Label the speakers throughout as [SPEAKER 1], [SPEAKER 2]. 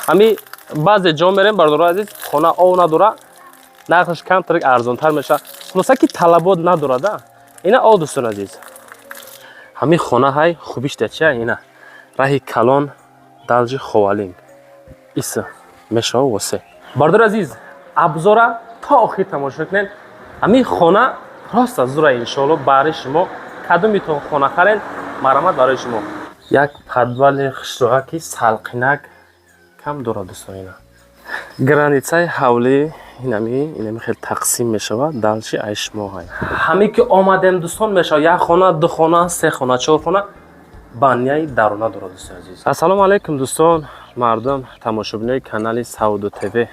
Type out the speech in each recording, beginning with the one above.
[SPEAKER 1] Ҳами баъзе ҷо мерем, бародарои азиз, хона ов надора, нархаш камтар арзонтар мешавад. Хулоса ки талабот надорада. Ина ов, дӯстони азиз. Ҳамин хона ҳай хубиш да чия? Ина раҳи калон, далҷи Ховалинг иса мешава восе. Бародари азиз, абзора то охир тамошо кунед. Ҳамин хона рост зура, иншоалло, баҳри шумо. Кадомитон хона харен, марҳамат, барои шумо. Як подвали хушроҳаки салқинак кам дорад, дӯстон. Ина границаи ҳавлӣ инами хел тақсим мешавад. Дальше ай шумо ҳай. Ҳаме ки омадем, дӯстон, мешавад як хона, ду хона, се хона, чор хона, баняи дарона дорад, дӯстони азиз. Ассалому алайкум, дӯстон, мардум, тамошобинои канали Савдо ТВ.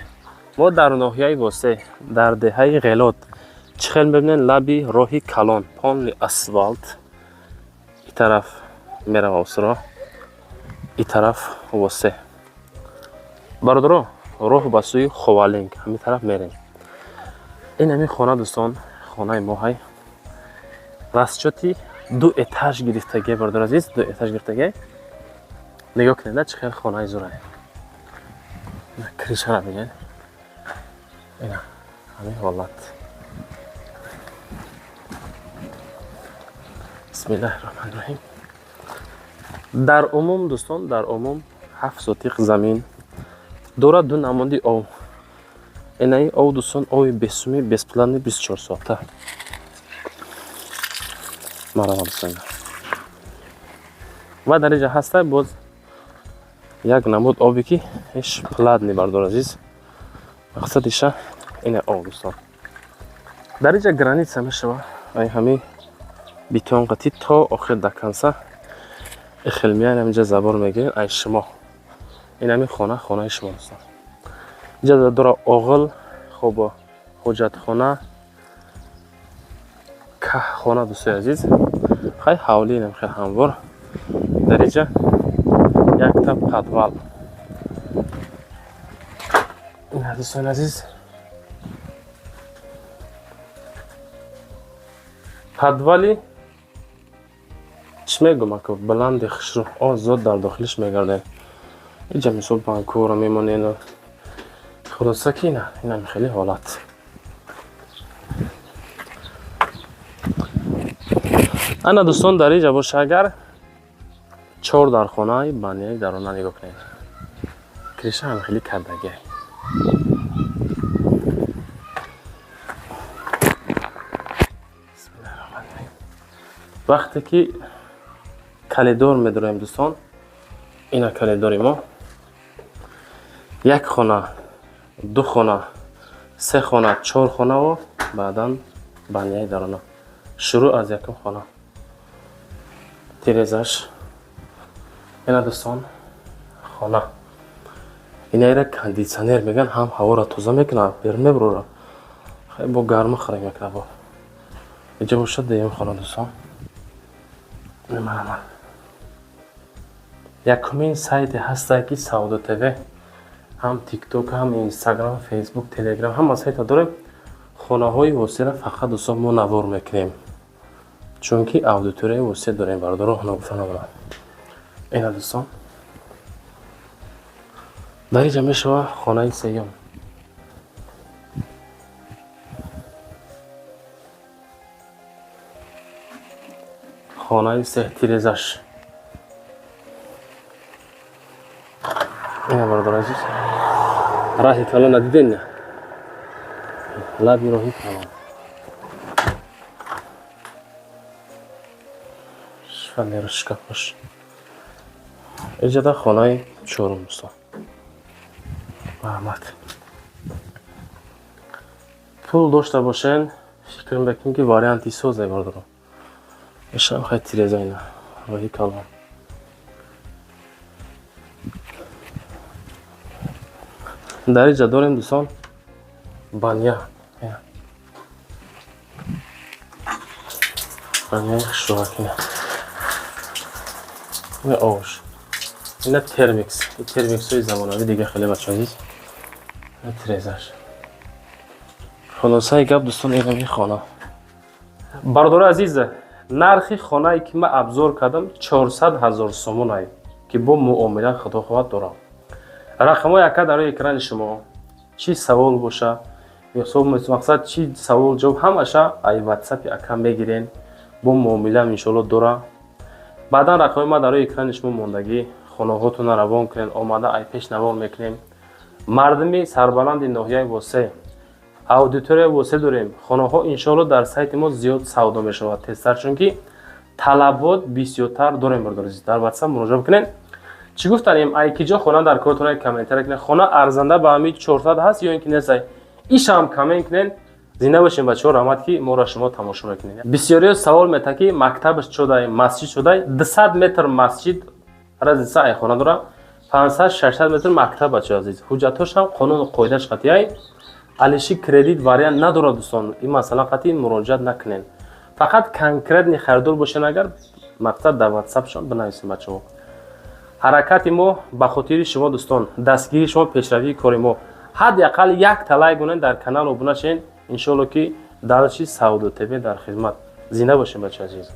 [SPEAKER 1] Мо дар ноҳияи Восе, дар деҳаи Ғелот. Чӣ хел мебинед, лаби роҳи калон, полный асфалт. И тараф мерава Осро, и тараф Восе. Бародаро, роҳ ба сӯи Ховалинг, ҳамин тараф мерем. Ин ҳамин хона, дӯстон, хонаи мо ҳай. Расчёти ду этаж гирифтагӣ, бародар азиз, ду этаж гирифтагӣ. Нигоҳ кунед, чӣ хел хонаи зурай. Крышара бинед. Ина ҳамин ҳолат. Бисмиллаҳи роҳмани роҳим. Дар умум, дӯстон, дар умум 7 сотиқ замин дорад, ду намуди ов. Инаи ов, дӯстон, ови бесумӣ, бесплатный, 24 соата. Марҳамат, дӯстон. Ва дар инҷа ҳаста боз як намуд обе ки иш платный, бардор азиз. Мақсадиша ина ов, дӯстон. Дар инҷа граница мешава ай ҳамин бетон қатӣ то охир, до конца ихел меян, ҳаминҷа забор мегирен, ай шумо. Ин ҳамин хона, хонаи шумо, дӯстон. Инҷа дора оғил, хоб, ҳоҷатхона, каҳхона, дӯстои азиз. Хай, ҳавлӣ инам хел ҳамвор. Дар инҷа якта подвал. Ина, дӯстони азиз, подвали чӣ мегӯм, ака, баланди хушрӯ, озод дар дохилиш мегардем. Инҷа мисол банкоро мемонен. Хулоса ки ина инам хеле ҳолат. Ана, дӯстон, дар инҷа боша агар чор дархонаи банияи дарона нигоҳ кунед. Крыша ҳам хеле кардагӣ. Вақте ки коридор медороем, дӯстон, ина коридори мо. Як хона, ду хона, се хона, чор хонаву баъдан банияи дарона. Шурӯъ аз якум хона. Тирезаш. Ина, дӯстон, хона. Инаира кондитсионер мегӯянд, ҳам ҳаворо тоза мекунад, берун мебурора. Хай, бо гарма хӯрак мекунад бо. Инҷа бошад дуюм хона, дӯстон. Марҳамат. Якумин сайте ҳастае ки Савдо ТВ ҳам Тикток, ҳам Инстаграм, Фейсбук, Телеграм, ҳама сайта дорем. Хонаҳои Восеро фақат, дӯстон, мо навор мекунем. Чунки аудиторияи васеъ дорем, бародаро, ногуфта намонад. Ина, дӯстон. Дар инҷа мешава хонаи сеюм. Хонаи се, тирезаш. Ина, бародари азиз. Раҳи калон надиден? Лаби роҳи калон. Фанера шкафаш. Инҷада хонаи чорум, дӯстон. Марҳамат. Пул дошта бошен, фикр мекунем ки варианти созе, бародаро. Ишам хай тиреза, ина роҳи калон. Дар инҷа дорем, дӯстон, баня. Баняи хушроҳак ина. Ина ош. Ина термикс. Термиксҳои замонавӣ дига хеле, бачаҳо азиз. Ина тирезаш. Хулосаи гап, дӯстон, инами хона. Бародари азиз, нархи хонае ки ман обзор кардам 400 000 сомонае, ки бо муомила, худо хоҳад, дорам. Рақамҳои ака дар рӯи экрани шумо. Чӣ савол боша, мақсад, чӣ савол ҷавоб, ҳамаша ай ватсапи ака мегирен, бо муомилаам иншоалло дора. Баъдан рақамҳои ма дар рӯи экрани шумо мондагӣ. Хонаҳотонро равон кунен, омада ай пеш навор мекунем. Мардуми сарбаланди ноҳияи Восе, аудиторияи восе дорем. Хонаҳо иншоалло дар сайти мо зиёд савдо мешавад тезтар, чунки талабот бисёртар дорем. Бародари, дар ватсап муроҷиат бикунед. Чӣ гуфтанем? Ай ки ҷо хона дар кортона, комментария кунед. Хона арзанда ба ҳамин 400 ҳаст ё ин ки нестай, ишам коммент кунед. Зинда бошем, бачаҳо, раҳмат, ки моро шумо тамошо мекунед. Бисёриё савол метаҳад, ки мактабаш чодай, масҷид шудай. 200 метр масҷид разница ай хона дора, 500, 600 метр мактаб. Бачаҳо азиз, ҳуҷҷатҳошам қонуну қоидаш қатъияй. Алиши кредит вариант надорад, дӯстон, ин масъала қатъи муроҷиат накунед. Фақат конкретный харидор бошен, агар мақсад, дар ватсапшон бинависем. Бачаҳо, ҳаракати мо ба хотири шумо, дӯстон, дастгирии шумо пешравии кори мо. Ҳадди ақал якта лайк гунед, дар канал обуна шавед. Иншоалло, ки дальше Савдо ТВ дар хизмат. Зинда бошем, бачаҳо азиз.